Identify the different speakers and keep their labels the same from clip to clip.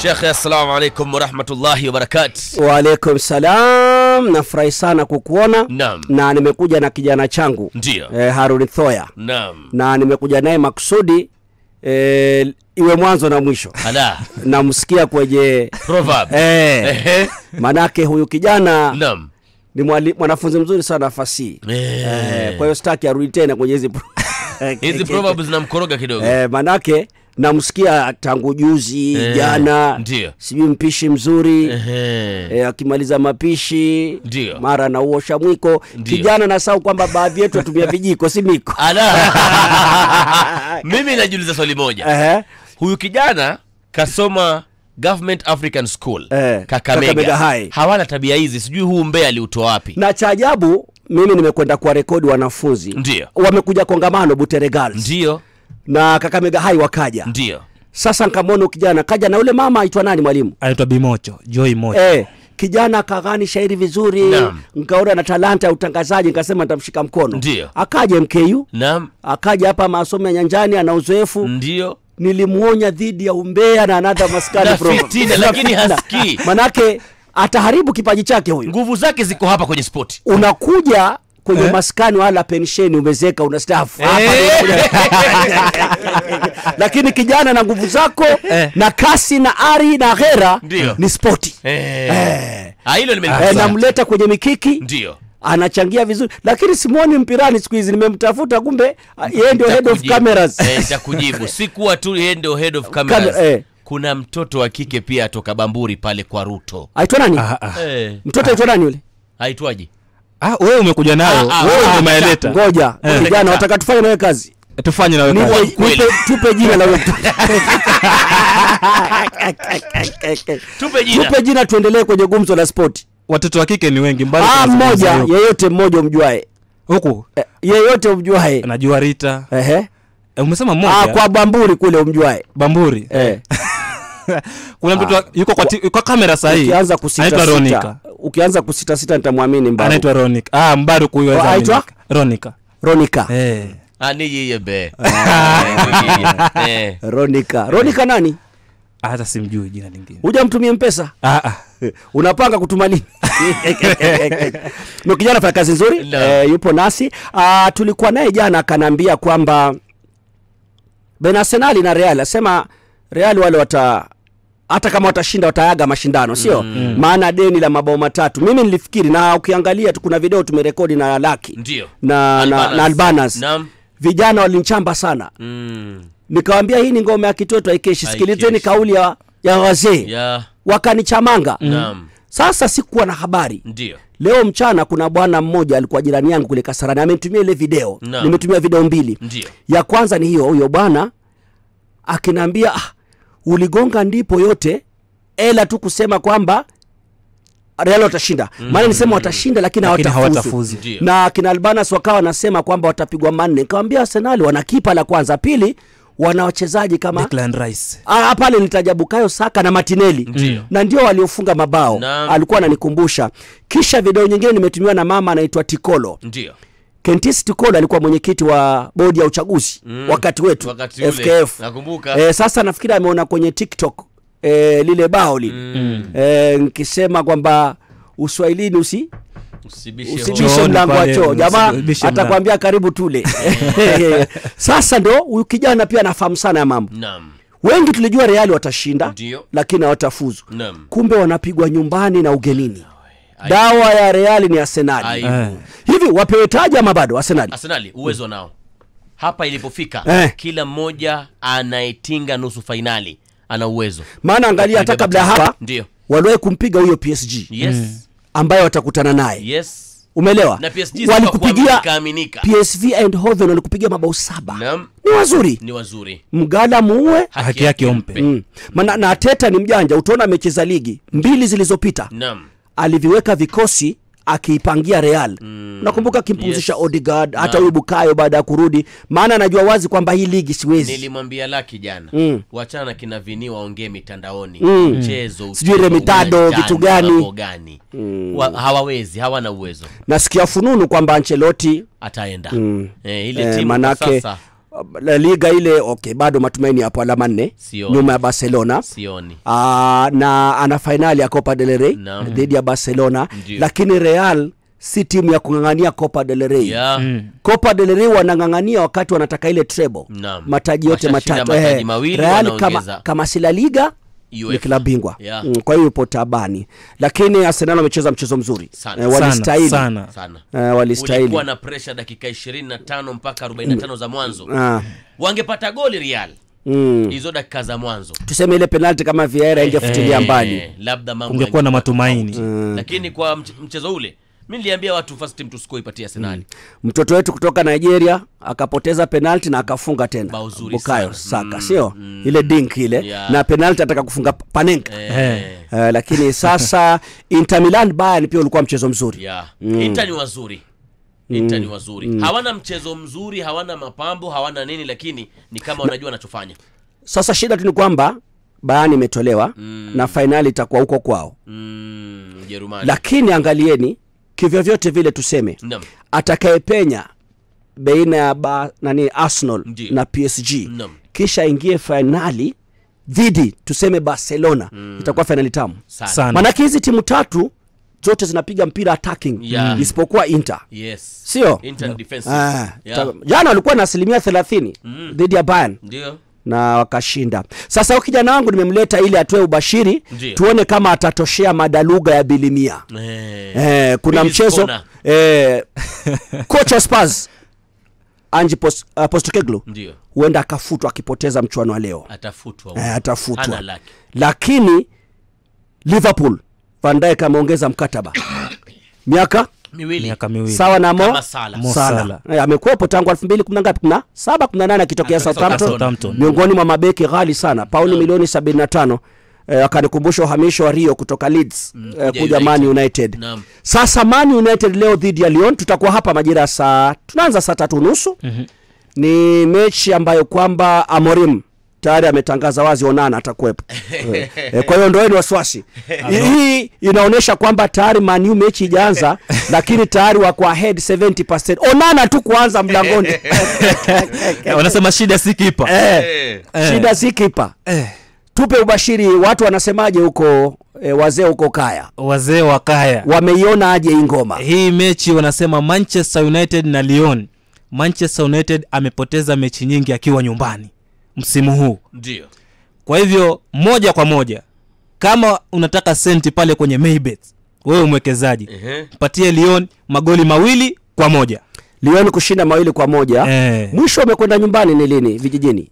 Speaker 1: Sheikh, assalamu alaikum wa rahmatullahi wa barakatuh.
Speaker 2: Wa alaikum salam. Nafurahi sana kukuona.
Speaker 1: Naam.
Speaker 2: Na nimekuja na kijana changu.
Speaker 1: Ndio.
Speaker 2: Harun Thoya.
Speaker 1: Naam.
Speaker 2: Na nimekuja naye makusudi iwe mwanzo na mwisho.
Speaker 1: Ala.
Speaker 2: Namsikia kwenye
Speaker 1: proverb.
Speaker 2: Manake huyu kijana.
Speaker 1: Naam.
Speaker 2: Ni mwanafunzi mzuri sana fasihi. Kwa hiyo sitaki arudi tena kwenye hizi
Speaker 1: hizi proverbs zinamkoroga kidogo.
Speaker 2: Manake namsikia tangu juzi, jana. Sijui mpishi mzuri. Akimaliza mapishi
Speaker 1: Ndiyo.
Speaker 2: Mara nauosha mwiko.
Speaker 1: Ndiyo.
Speaker 2: Kijana nasahau kwamba baadhi yetu tumia vijiko si miko.
Speaker 1: Ala. Mimi najiuliza swali moja. Huyu kijana kasoma Government African School, Kakamega. Hawana tabia hizi, sijui huu mbea aliutoa wapi.
Speaker 2: Na cha ajabu mimi nimekwenda kwa rekodi wanafunzi.
Speaker 1: Ndiyo.
Speaker 2: Wamekuja kongamano Butere Girls.
Speaker 1: Ndiyo.
Speaker 2: Na Kakamega High wakaja.
Speaker 1: Ndiyo.
Speaker 2: Sasa nikamwona kijana kaja na ule mama aitwa nani mwalimu?
Speaker 3: Anaitwa Bimocho, Joy Mocho.
Speaker 2: Kijana kagani shairi vizuri, nikaona na talanta ya utangazaji, nikasema nitamshika mkono.
Speaker 1: Ndiyo.
Speaker 2: Akaja MKU.
Speaker 1: Naam.
Speaker 2: Akaja hapa masomo ya nyanjani, ana uzoefu.
Speaker 1: Ndiyo.
Speaker 2: Nilimuonya dhidi ya umbea na another maskani
Speaker 1: proverb. Lakini hasikii.
Speaker 2: Manake ataharibu kipaji chake huyu.
Speaker 1: Nguvu zake ziko hapa kwenye sport.
Speaker 2: Unakuja kwenye maskani wala pensheni, umezeka, unastaafu. Lakini kijana na nguvu zako na kasi na ari na ghera ni sporti.
Speaker 1: Hilo nimelipata.
Speaker 2: Namleta kwenye mikiki.
Speaker 1: Ndio.
Speaker 2: Anachangia vizuri, lakini simuoni mpirani siku hizi, nimemtafuta kumbe yeye ndio head of cameras.
Speaker 1: Nitakujibu. Sikuwa tu yeye ndio head of cameras. Kuna mtoto wa kike pia atoka Bamburi pale kwa Ruto.
Speaker 2: Aitwa nani? Mtoto aitwa nani yule?
Speaker 1: Aitwaje?
Speaker 3: Wewe umekuja nayo. Wewe umeeleta.
Speaker 2: Ngoja, kijana wataka tufanye nawe kazi.
Speaker 3: Tufanye nawe kazi.
Speaker 2: Tupe jina la wewe.
Speaker 1: Tupe jina.
Speaker 2: Tupe jina tuendelee kwenye gumzo la sport.
Speaker 3: Watoto wa kike ni wengi mbali.
Speaker 2: Mmoja, yeyote mmoja umjuae.
Speaker 3: Huku?
Speaker 2: Yeyote umjuae.
Speaker 3: Najua Rita. Umesema mmoja.
Speaker 2: Kwa Bamburi kule umjuae.
Speaker 3: Bamburi. Kuna mtoto yuko kwa kamera sasa hii.
Speaker 2: Ukianza kusita sita. Ukianza kusita sita nitamwamini Mbaru.
Speaker 3: Anaitwa Ronica. Mbaru kuiweza.
Speaker 2: Aitwa
Speaker 3: Ronica.
Speaker 2: Ronica.
Speaker 1: Ni yeye be.
Speaker 2: Ronica. Ronica nani?
Speaker 3: Hata simjui jina lingine.
Speaker 2: Hujamtumia Mpesa? Unapanga kutuma nini? No, kijana fanya kazi nzuri. Yupo nasi. Tulikuwa naye jana akanambia kwamba Ben Arsenal na Real, asema Real wale wata hata kama watashinda watayaga mashindano, sio? Maana deni la mabao 3. Mimi nilifikiri, na ukiangalia tu kuna video tumerekodi na Laki.
Speaker 1: Ndio.
Speaker 2: Na Albanas.
Speaker 1: Naam.
Speaker 2: Vijana walinchamba sana. Nikawaambia hii ni ngome ya kitoto haikeshi. Sikilizeni kauli ya wazee. Wakanichamanga.
Speaker 1: Naam.
Speaker 2: Sasa sikuwa na habari.
Speaker 1: Ndio.
Speaker 2: Leo mchana kuna bwana mmoja alikuwa jirani yangu kule Kasarani, amenitumia ile video. Nimetumia video 2.
Speaker 1: Ndio.
Speaker 2: Ya kwanza ni hiyo, huyo bwana akiniambia uligonga ndipo yote ela tu kusema kwamba Real watashinda. Maana nisema watashinda lakini hawatafuzu. Na kina Albanas wakawa nasema kwamba watapigwa 4. Nikamwambia Arsenal wana kipa la kwanza, pili wana wachezaji kama
Speaker 3: Declan Rice.
Speaker 2: Pale nilitaja Bukayo Saka na Martinelli. Na ndio waliofunga mabao. Alikuwa ananikumbusha. Kisha video nyingine nimetumiwa na mama anaitwa Tikolo.
Speaker 1: Ndio.
Speaker 2: Kentis Tikolo alikuwa mwenyekiti wa bodi ya uchaguzi wakati wetu,
Speaker 1: wakati ule.
Speaker 2: FKF.
Speaker 1: Nakumbuka.
Speaker 2: Sasa nafikiri ameona kwenye TikTok lile bao lile. Nikisema kwamba Uswahilini usibishe mlango wa choo. Jamaa atakwambia karibu tule. Sasa ndo huyu kijana pia anafahamu sana ya mambo.
Speaker 1: Naam.
Speaker 2: Wengi tulijua Real watashinda.
Speaker 1: Ndiyo.
Speaker 2: Lakini hawatafuzu.
Speaker 1: Naam.
Speaker 2: Kumbe wanapigwa nyumbani na ugenini. Dawa ya Real ni Arsenal. Hivi wapewe taji ama bado Arsenal?
Speaker 1: Arsenal uwezo nao. Hapa ilipofika kila mmoja anaitinga nusu finali ana uwezo.
Speaker 2: Maana angalia hata kabla hapa
Speaker 1: ndio
Speaker 2: waliwahi kumpiga huyo PSG.
Speaker 1: Yes.
Speaker 2: Ambaye watakutana naye.
Speaker 1: Yes.
Speaker 2: Umeelewa?
Speaker 1: Na PSG
Speaker 2: walikupigia
Speaker 1: PSV
Speaker 2: Eindhoven walikupigia mabao 7.
Speaker 1: Naam.
Speaker 2: Ni wazuri.
Speaker 1: Ni wazuri.
Speaker 2: Mgala muue
Speaker 3: haki yake ompe.
Speaker 2: Maana na Arteta ni mjanja, utaona amecheza ligi 2 zilizopita.
Speaker 1: Naam.
Speaker 2: Aliviweka vikosi akiipangia Real. Nakumbuka akimpumzisha
Speaker 1: yes.
Speaker 2: Odegaard, hata huyu Bukayo baada ya kurudi, maana anajua wazi kwamba hii ligi siwezi.
Speaker 1: Nilimwambia Laki jana, wachana kina Vini waongee mitandaoni, mchezo
Speaker 2: sijui remitado vitu gani.
Speaker 1: Hawawezi, hawana uwezo.
Speaker 2: Nasikia fununu kwamba Ancelotti
Speaker 1: ataenda. Ile timu
Speaker 2: manake,
Speaker 1: sasa
Speaker 2: La Liga ile okay, bado matumaini hapo, alama 4 nyuma ya Barcelona.
Speaker 1: Sioni.
Speaker 2: Na ana finali ya Copa del Rey dhidi ya Barcelona.
Speaker 1: Ndiyo.
Speaker 2: Lakini Real si timu ya kung'ang'ania Copa del Rey.
Speaker 1: Yeah.
Speaker 2: Copa del Rey wanang'ang'ania wakati wanataka ile treble. Mataji yote matatu. Real kama si La Liga ni klabu bingwa.
Speaker 1: Yeah.
Speaker 2: Kwa hiyo yupo tabani. Lakini Arsenal wamecheza mchezo mzuri. Walistahili.
Speaker 3: Sana.
Speaker 2: Walistahili.
Speaker 1: Ulikuwa na pressure dakika 25 mpaka 45 za mwanzo. Wangepata goli Real. Hizo dakika za mwanzo.
Speaker 2: Tuseme ile penalty kama Vieira ingefutilia mbali.
Speaker 1: Labda mambo
Speaker 3: ungekuwa na matumaini.
Speaker 1: Lakini kwa mchezo ule mimi niliambia watu first team to score ipatie Arsenal.
Speaker 2: Mtoto wetu kutoka Nigeria akapoteza penalty na akafunga tena. Bukayo Saka, sio? Ile dink ile.
Speaker 1: Yeah.
Speaker 2: Na penalty ataka kufunga Panenka. Lakini sasa Inter Milan Bayern pia ulikuwa mchezo mzuri.
Speaker 1: Yeah. Inter ni wazuri. Inter ni wazuri. Hawana mchezo mzuri, hawana mapambo, hawana nini, lakini ni kama wanajua wanachofanya.
Speaker 2: Sasa shida tu ni kwamba Bayern imetolewa na finali itakuwa huko kwao.
Speaker 1: Jerumani.
Speaker 2: Lakini angalieni kivyovyote vile tuseme atakayepenya baina ya Arsenal na PSG kisha ingie finali dhidi tuseme Barcelona, itakuwa finali tamu
Speaker 3: sana.
Speaker 2: Maana hizi timu tatu zote zinapiga mpira attacking, isipokuwa Inter.
Speaker 1: Yes.
Speaker 2: Sio?
Speaker 1: Inter defensive.
Speaker 2: Jana walikuwa na 30% dhidi ya Bayern.
Speaker 1: Ndio.
Speaker 2: Na wakashinda. Sasa huyu kijana wangu nimemleta ili atoe ubashiri.
Speaker 1: Ndiyo.
Speaker 2: Tuone kama atatoshea madaluga ya bilimia. Kuna mchezo kocha Spurs Ange Postecoglou huenda akafutwa akipoteza mchuano wa leo.
Speaker 1: Atafutwa.
Speaker 2: Atafutwa. Lakini Liverpool Van Dijk ameongeza mkataba miaka
Speaker 1: miwili.
Speaker 2: Sawa na Mo Salah. Amekuwepo tangu 2017 18 akitokea Southampton. Miongoni mwa mabeki ghali sana, pauni milioni 75. Akanikumbusha uhamisho wa Rio kutoka Leeds kuja Man United.
Speaker 1: Naam.
Speaker 2: Sasa Man United leo dhidi ya Lyon, tutakuwa hapa majira saa tunaanza saa 3:30. Ni mechi ambayo kwamba Amorim tayari ametangaza wazi Onana atakuwepo. Kwa hiyo ndoeni wasiwasi. Hii inaonyesha kwamba tayari Man U mechi ijaanza, lakini tayari wako ahead 70%. Onana tu kuanza mlangoni.
Speaker 3: Wanasema shida si kipa.
Speaker 2: Shida si kipa. Tupe ubashiri, watu wanasemaje huko, wazee huko Kaya?
Speaker 3: Wazee wa Kaya
Speaker 2: wameiona aje hii ngoma?
Speaker 3: Hii mechi wanasema Manchester United na Lyon. Manchester United amepoteza mechi nyingi akiwa nyumbani msimu huu.
Speaker 1: Ndio.
Speaker 3: Kwa hivyo moja kwa moja, kama unataka senti pale kwenye Maybet, wewe mwekezaji, patie Lyon magoli 2-1.
Speaker 2: Lyon kushinda 2-1. Mwisho amekwenda nyumbani ni lini vijijini?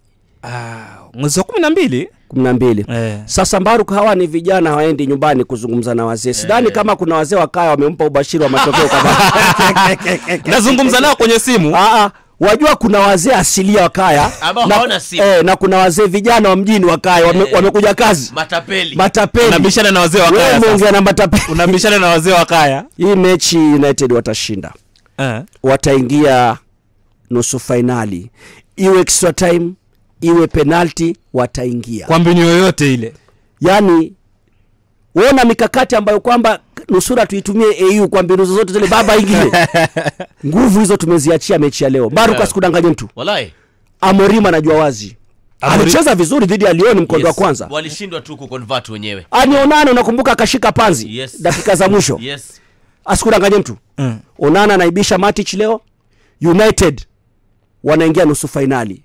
Speaker 3: Mwezi wa 12.
Speaker 2: 12. Sasa Mbaruk, hawa ni vijana hawaendi nyumbani kuzungumza na wazee. Sidhani kama kuna wazee wa Kaya wamempa ubashiri wa matokeo kama.
Speaker 3: Nazungumza nao kwenye simu.
Speaker 2: Wajua kuna wazee asilia wa Kaya na, na kuna wazee vijana wa mjini wa Kaya wamekuja kazi.
Speaker 1: Matapeli.
Speaker 2: Matapeli.
Speaker 3: Unabishana na wazee wa Kaya.
Speaker 2: Wewe na matapeli.
Speaker 3: Unabishana na wazee wa Kaya.
Speaker 2: Hii mechi United watashinda. Wataingia nusu finali. Iwe extra time, iwe penalty, wataingia.
Speaker 3: Kwa mbinu yoyote ile.
Speaker 2: Yaani uona mikakati ambayo kwamba nusura tuitumie AU kwa mbinu zozote zile, baba ingie. Nguvu hizo tumeziachia mechi ya leo. Baruka sikudanganye mtu.
Speaker 1: Walai.
Speaker 2: Amorim anajua wazi. Alicheza vizuri dhidi ya Lyon mkondo wa kwanza.
Speaker 1: Walishindwa tu kuconvert wenyewe.
Speaker 2: Onana unakumbuka akashika panzi dakika za mwisho.
Speaker 1: Yes.
Speaker 2: Asikudanganye mtu. Onana anaibisha Matic leo. United wanaingia nusu finali.